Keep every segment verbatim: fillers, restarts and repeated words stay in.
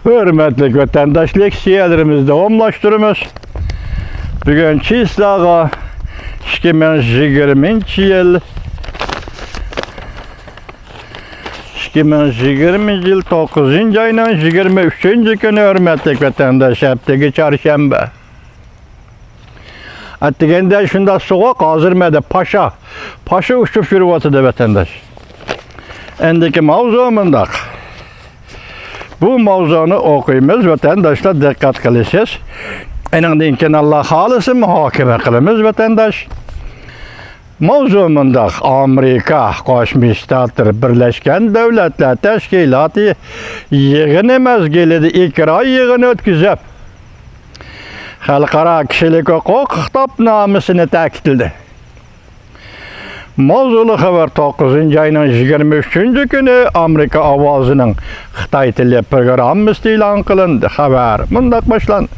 ھۆرمەتلىك ۋەتەنداشلار، لېكسىيەلىرىمىزنى داۋاملاشتۇرىمىز. بۈگۈن چىسلاغا ئىككى مىڭ يىگىرمىنچى يىل، ئىككى مىڭ يىگىرمىنچى يىل توققۇزىنچى ئاينىڭ يىگىرمە ئۈچىنچى كۈنى، ھۆرمەتلىك ۋەتەنداش، ھەپتىگە چارشەنبە. ئەتىگەندە شۇنداق سوغۇق، ھازىر مەدە پاشا، پاشا ئۇچۇپ يۈرۈۋاتىدۇ ۋەتەنداش. ئەندىكى ماۋزۇ مۇنداق. بۇ ماۋزۇنى ئوقۇيمىز، ۋەتەنداشلار دىققەت قىلىسىز. ئېنىڭدىن كېيىن ئاللا خالىسا مۇھاكىمە قىلىمىز، ۋەتەنداش. ماۋزۇ مۇنداق، ئامېرىكا قوشما شتاتلىرى بىرلەشكەن دۆلەتلەر تەشكىلاتى يىغىنى مەزگىلىدە ئىكرا يىغىنى ئۆتكۈزۈپ، خەلقئارا كىشىلىك ھوقۇق خىتابنامىسىنى تەكىتلىدى. ماۋزۇلۇق خەۋەر توققۇزىنچى ئاينىڭ يىگىرمە ئۈچىنچى كۈنى ئامېرىكا ئاۋازىنىڭ خىتاي تىلى پروگراممىسىدا ئېلان قىلىندى. خەۋەر مۇنداق باشلاندى.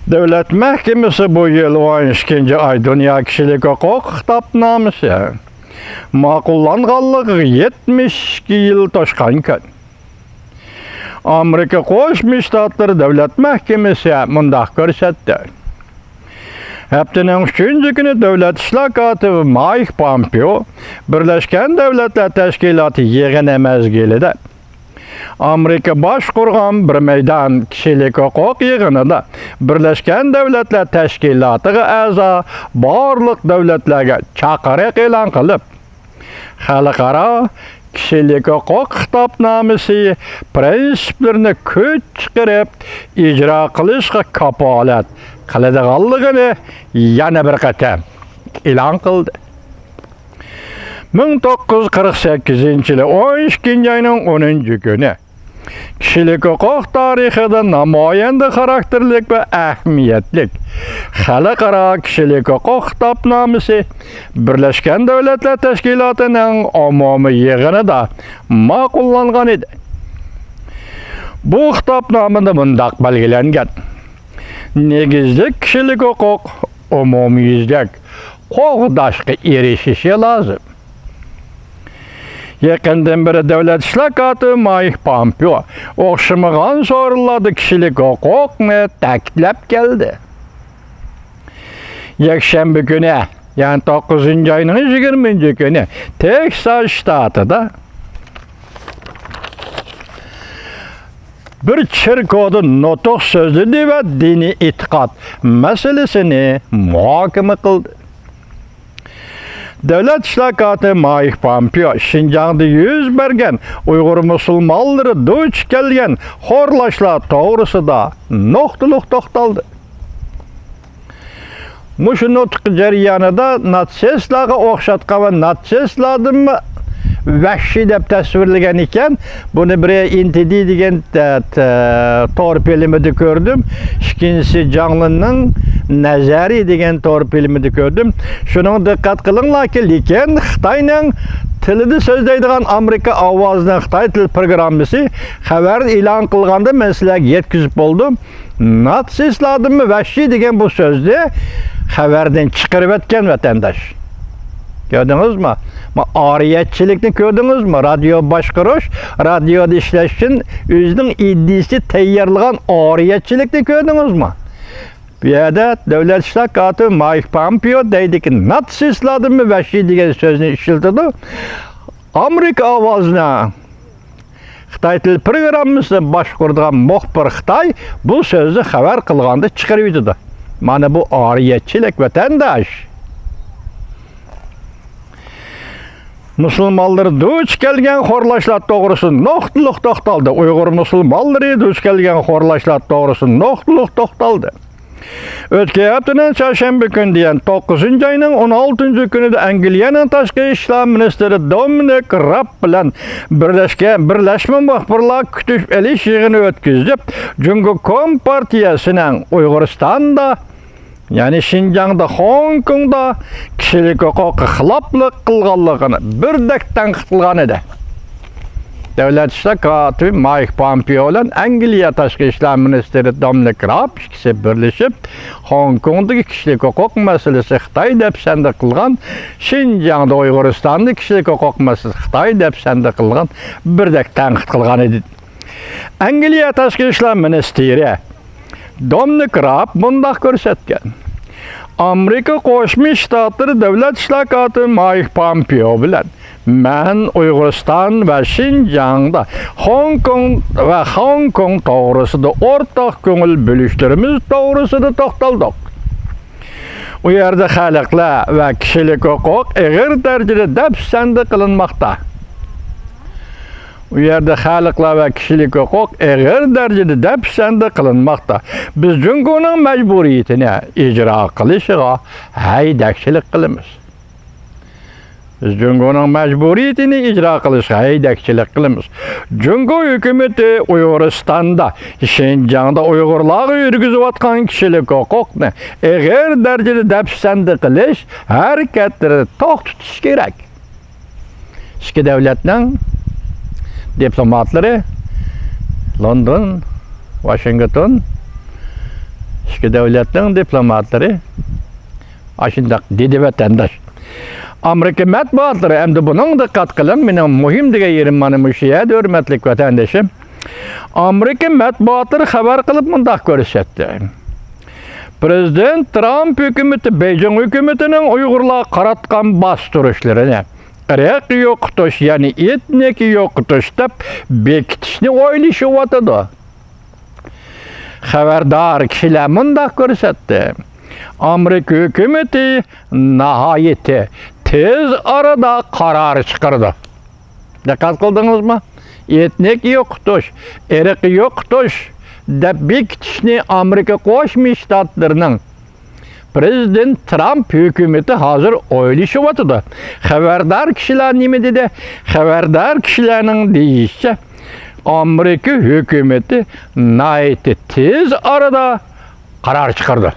دۆلەت مەھكىمىسى بۇ يىل ئون ئىككىنچى ئاي دۇنيا كىشىلىك ھوقۇق خىتابنامىسى ماقۇللانغانلىقىغا يەتمىش ئىككى يىل توشقان كۈن. ئامېرىكا قوشما شتاتلىرى دۆلەت مەھكىمىسى مۇنداق كۆرسەتتى. ھەپتىنىڭ ئۈچىنچى كۈنى دۆلەت ئىشلار كاتىپى مايك پامپېئو بىرلەشكەن دۆلەتلەر تەشكىلاتى يىغىنى مەزگىلىدە ئامېرىكا باشقۇرغان بىر مەيدان كىشىلىك ھوقۇق يىغىنىدا بىرلەشكەن دۆلەتلەر تەشكىلاتىغا ئەزا بارلىق دۆلەتلەرگە چاقىرىق ئېلان قىلىپ، خەلقئارا كىشىلىك ھوقۇق خىتابنامىسى پىرىنسىپلىرىنى كۈچ چىقىرىپ ئىجرا قىلىشقا كاپالەت قىلىدىغانلىقىنى يەنە بىر قېتىم ئېلان قىلدى. مىڭ توققۇز يۈز قىرىق سەككىزىنچى يىلى ئون ئىككىنچى ئاينىڭ ئونىنچى كۈنى كىشىلىك ھوقۇق تارىخىدا نامايەندە خاراكتېرلىك ۋە ئەھمىيەتلىك خەلقئارا كىشىلىك ھوقۇق خىتابنامىسى بىرلەشكەن دۆلەتلەر تەشكىلاتىنىڭ ئومۇمىي يىغىنىدا ماقۇللانغان ئىدى. بۇ خىتابنامىدا مۇنداق بەلگىلەنگەن: نېگىزلىك كىشىلىك ھوقۇق ئومۇميۈزلۈك قوغداشقا ئېرىشىشى لازىم. يېقىندىن بېرى دۆلەت ئىشلار كاتىپى مايك پامپېئو ئوخشىمىغان سورۇنلاردا كىشىلىك ھوقۇقنى تەكىتلەپ كەلدى. يەكشەنبە كۈنى، يەنى توققۇزىنچى ئاينىڭ يىگىرمىنچى كۈنى تېكساس شتاتىدا بىر چېركاۋدا نۇتۇق سۆزلىدى ۋە دىنىي ئېتىقاد مەسىلىسىنى مۇھاكىمە قىلدى. دۆلەت ئىشلار كاتىپى مايك پامپېئو شىنجاڭدا يۈز بەرگەن ئۇيغۇر مۇسۇلمانلىرى دۇچ كەلگەن خورلاشلار توغرىسىدا نۇقتىلىق توختالدى. مۇشۇ نۇتۇق جەريانىدا ناتسىستلارغا ئوخشاتقان ۋە ناتسىستلاردىنمۇ ۋەھشىي دەپ تەسۋىرلىگەن ئىكەن. بۇنى بىرى ئېن تى دى دېگەن، ئە، تە-، تور پىلىمىدا كۆردۈم. ئىككىنچىسى جاڭلىننىڭ نەزەرى دېگەن تور پىلىمىدا كۆردۈم. شۇنىڭغا دىققەت قىلىڭلاركى، لېكىن خىتاينىڭ تىلىدا سۆزلەيدىغان ئامېرىكا ئاۋازىنىڭ خىتاي تىل پروگراممىسى خەۋەر ئېلان قىلغاندا مەن سىلەرگە يەتكۈزۈپ بولدۇم. ناتسىستلاردىنمۇ ۋەھشىي دېگەن بۇ سۆزنى خەۋەردىن چىقىرىۋەتكەن ۋەتەنداش. كۆردىڭىزمۇ؟ ما ئارىيەتچىلىكنى كۆردىڭىزمۇ؟ رادىيو باشقۇرۇش، رادىيودا ئىشلەش ئۈچۈن ئۆزىنىڭ ئىدىيىسى تەييارلىغان ئارىيەتچىلىكنى كۆردىڭىزمۇ؟ بۇ يەردە دۆلەت ئىشلار كاتىپى مايك پامپېئو دەيدىكى، ناتسىستلاردىنمۇ ۋەھشىي دېگەن سۆزنى ئىشلىتىدۇ. ئامېرىكا ئاۋازىنىڭ خىتاي تىل پروگراممىسىنى باشقۇرىدىغان مۇخبىر خىتاي بۇ سۆزنى خەۋەر قىلغاندا چىقىرىۋېتىدۇ. مانا بۇ ئارىيەتچىلىك، ۋەتەنداش. مۇسۇلمانلار دۇچ كەلگەن خورلاشلار توغرىسىدا نۇقتىلىق توختالدى. ئۇيغۇر مۇسۇلمانلىرى دۇچ كەلگەن خورلاشلار توغرىسىدا نۇقتىلىق توختالدى. ئۆتكەن ھەپتىنىڭ چارشەنبە كۈنى، يەنى توققۇزىنچى ئاينىڭ ئون ئالتىنچى كۈنىدە ئەنگلىيەنىڭ تاشقى ئىشلار مىنىستىرى دومىنىك راب بىلەن بىرلەشكەن، بىرلەشمە مۇخبىرلار كۈتۈش ئېلىش يىغىنى ئۆتكۈزۈپ، جۇڭگو كومپارتىيەسىنىڭ ئۇيغۇرىستاندا، يەنى شىنجاڭدا، خوڭكوڭدا كىشىلىك ھوقۇققا خىلاپلىق قىلغانلىقىنى بىردەك تەنقىد قىلغان ئىدى. دۆلەت ئىشلار كاتىپى مايك پامپېئو بىلەن ئەنگلىيە تاشقى ئىشلار مىنىستىرى دومىنىك راب ئىككىسى بىرلىشىپ، خوڭكوڭدىكى كىشىلىك ھوقۇق مەسىلىسى خىتاي دەپسەندە قىلغان، شىنجاڭدا ئۇيغۇرىستاندا كىشىلىك ھوقۇق مەسىلىسى خىتاي دەپسەندە قىلغان بىردەك تەنقىد قىلغان ئىدى. ئەنگلىيە تاشقى ئىشلار مىنىستىرى دومىنىك راب مۇنداق كۆرسەتكەن: ئامېرىكا قوشما شتاتلىرى دۆلەت ئىشلار كاتىپى مايك پامپېئو بىلەن مەن ئۇيغۇرىستان ۋە شىنجاڭدا خوڭكوڭ ۋە خوڭكوڭ توغرىسىدا ئورتاق كۆڭۈل بۆلۈشلىرىمىز توغرىسىدا توختالدۇق. ئۇ يەردە خەلقلەر ۋە كىشىلىك ھوقۇق ئېغىر دەرىجىدە دەپسەندە قىلىنماقتا. ئۇ يەردە خەلقلەر ۋە كىشىلىك ھوقۇق ئېغىر دەرىجىدە دەپسەندە قىلىنماقتا. بىز جۇڭگونىڭ مەجبۇرىيىتىنى ئىجرا قىلىشىغا ھەيدەكچىلىك قىلىمىز. بىز جۇڭگونىڭ مەجبۇرىيىتىنى ئىجرا قىلىشقا ھەيدەكچىلىك قىلىمىز. جۇڭگو ھۆكۈمىتى ئۇيغۇرىستاندا، شىنجاڭدا ئۇيغۇرلارغا يۈرگۈزۈۋاتقان كىشىلىك ھوقۇقنى ئېغىر دەرىجىدە دەپسەندە قىلىش ھەرىكەتلىرىنى توختىتىش كېرەك. ئىككى دۆلەتنىڭ دىپلوماتلىرى، لوندون، ۋاشىنگتون، ئىككى دۆلەتنىڭ دىپلوماتلىرى ئاشۇنداق دېدى، ۋەتەنداش. ئامېرىكا مەتبۇئاتلىرى، ئەمدى بۇنىڭغا دىققەت قىلىڭ، مېنىڭ مۇھىم دېگەن يېرىم مانا مۇشۇ يەردە، ھۆرمەتلىك ۋەتەندىشىم. ئامېرىكا مەتبۇئاتلىرى خەۋەر قىلىپ مۇنداق كۆرسەتتى: پىرېزىدېنت ترامپ ھۆكۈمىتى بېيجىڭ ھۆكۈمىتىنىڭ ئۇيغۇرلارغا قاراتقان باستۇرۇشلىرىنى ئىرقىي يوقىتىش، يەنى ئېتنىك يوقىتىش دەپ بېكىتىشنى ئويلىشىۋاتىدۇ. خەۋەردار كىشىلەر مۇنداق كۆرسەتتى: ئامېرىكا ھۆكۈمىتى ناھايىتى تېز ئارىدا قارار چىقىرىدۇ. دىققەت قىلدىڭىزمۇ؟ ئېتنىك يوقىتىش، ئىرقىي يوقىتىش دەپ بېكىتىشنى ئامېرىكا قوشما شتاتلىرىنىڭ پىرېزىدېنت ترامپ ھۆكۈمىتى ھازىر ئويلىشىۋاتىدۇ. خەۋەردار كىشىلەر نېمە دېدى؟ خەۋەردار كىشىلەرنىڭ دېيىشىچە، ئامېرىكا ھۆكۈمىتى ناھايىتى تېز ئارىدا قارار چىقىرىدۇ.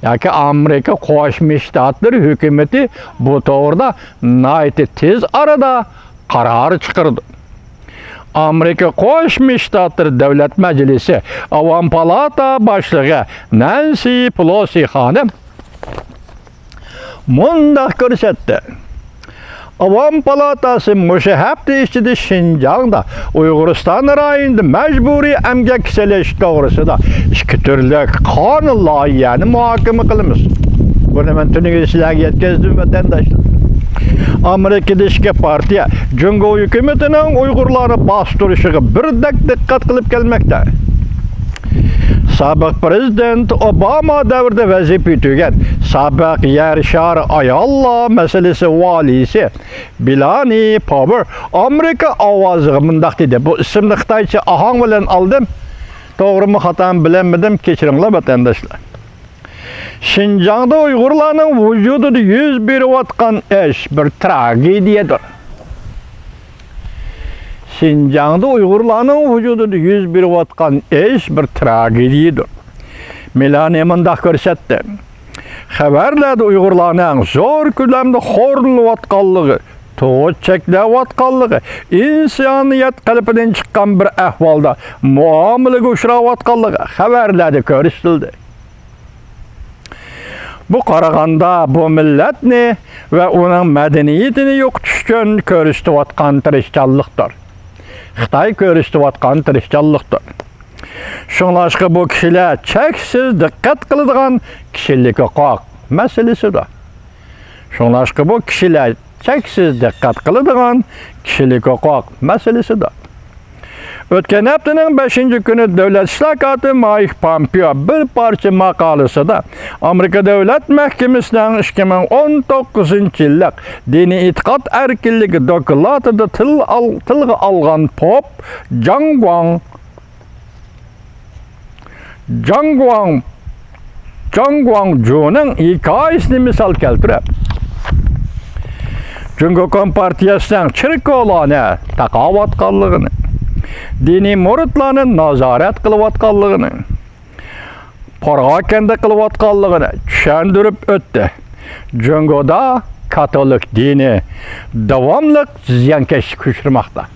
ياكى ئامېرىكا قوشما شتاتلىرى ھۆكۈمىتى بۇ توغرىدا ناھايىتى تېز ئارىدا قارار چىقىرىدۇ. ئامېرىكا قوشما شتاتلىرى دۆلەت مەجلىسى ئاۋام پالاتا باشلىقى نەنسى پېلوسى خانىم مۇنداق كۆرسەتتى: ئاۋام پالاتاسى مۇشۇ ھەپتە ئىچىدە شىنجاڭدا، ئۇيغۇرىستان رايونىدا مەجبۇرىي ئەمگەككە سېلىش توغرىسىدا ئىككى تۈرلۈك قانۇن لايىھەنى مۇھاكىمە قىلىمىز. بۇنى مەن تۈنۈگۈن سىلەرگە يەتكۈزدۈم، ۋەتەنداشلار. ئامېرىكىدا ئىككى پارتىيە جۇڭگو ھۆكۈمىتىنىڭ ئۇيغۇرلارنى باستۇرۇشىغا بىردەك دىققەت قىلىپ كەلمەكتە. سابىق پىرېزىدېنت ئوباما دەۋرىدە ۋەزىپە يۈتىگەن سابىق يەر شارى ئاياللار مەسىلىسى ۋالىيسى بىلانى پاۋېر ئامېرىكا ئاۋازىغا مۇنداق دېدى. بۇ ئىسىمنى خىتايچە ئاھاڭ بىلەن ئالدىم. توغرىمۇ خاتامۇ بىلەلمىدىم، كەچۈرۈڭلار ۋەتەنداشلار. شىنجاڭدا ئۇيغۇرلارنىڭ ۋۇجۇدىدا يۈز بېرىۋاتقان ئىش بىر تراگېدىيەدۇر. شىنجاڭدا ئۇيغۇرلارنىڭ ۋۇجۇدىدا يۈز بېرىۋاتقان ئىش بىر تراگېدىيەدۇر. مېلانى مۇنداق كۆرسەتتى: خەۋەرلەردە ئۇيغۇرلارنىڭ زور كۆلەمدە خورلىنىۋاتقانلىقى، تۇغۇت چەكلەۋاتقانلىقى، ئىنسانىيەت قېلىپىدىن چىققان بىر ئەھۋالدا مۇئامىلىگە ئۇچراۋاتقانلىقى خەۋەرلەردە كۆرسىتىلدى. بۇ قارىغاندا بۇ مىللەتنى ۋە ئۇنىڭ مەدەنىيىتىنى يوقىتىش ئۈچۈن كۆرسىتىۋاتقان تىرىشچانلىقتۇر. خىتاي كۆرسىتىۋاتقان تىرىشچانلىقتۇر. شۇڭلاشقا بۇ كىشىلەر چەكسىز دىققەت قىلىدىغان كىشىلىك ھوقۇق مەسىلىسىدۇر. شۇڭلاشقا بۇ كىشىلەر چەكسىز دىققەت قىلىدىغان كىشىلىك ھوقۇق مەسىلىسىدۇر. ئۆتكەن ھەپتىنىڭ بەشىنچى كۈنى دۆلەت ئىشلار كاتىپى مايك پامپېئو بىر پارچە ماقالىسىدا ئامېرىكا دۆلەت مەھكىمىسىنىڭ ئىككى مىڭ ئون توققۇزىنچى يىللىق دىنىي ئېتىقاد ئەركىنلىكى دوكلاتىدا تىل ئال-، تىلغا ئالغان پوپ جاڭ گۇاڭ جاڭ گۇاڭ، جاڭ گۇاڭجۇنىڭ ھېكايىسىنى مىسال كەلتۈرۈپ، جۇڭگو كومپارتىيەسىنىڭ چېركاۋلارنى تاقاۋاتقانلىقىنى، دىنىي مۇرىتلارنى نازارەت قىلىۋاتقانلىقىنى، پاراكەندە قىلىۋاتقانلىقىنى چۈشەندۈرۈپ ئۆتتى. جۇڭگودا كاتولىك دىنى داۋاملىق زىيانكەشلىككە ئۇچرىماقتا.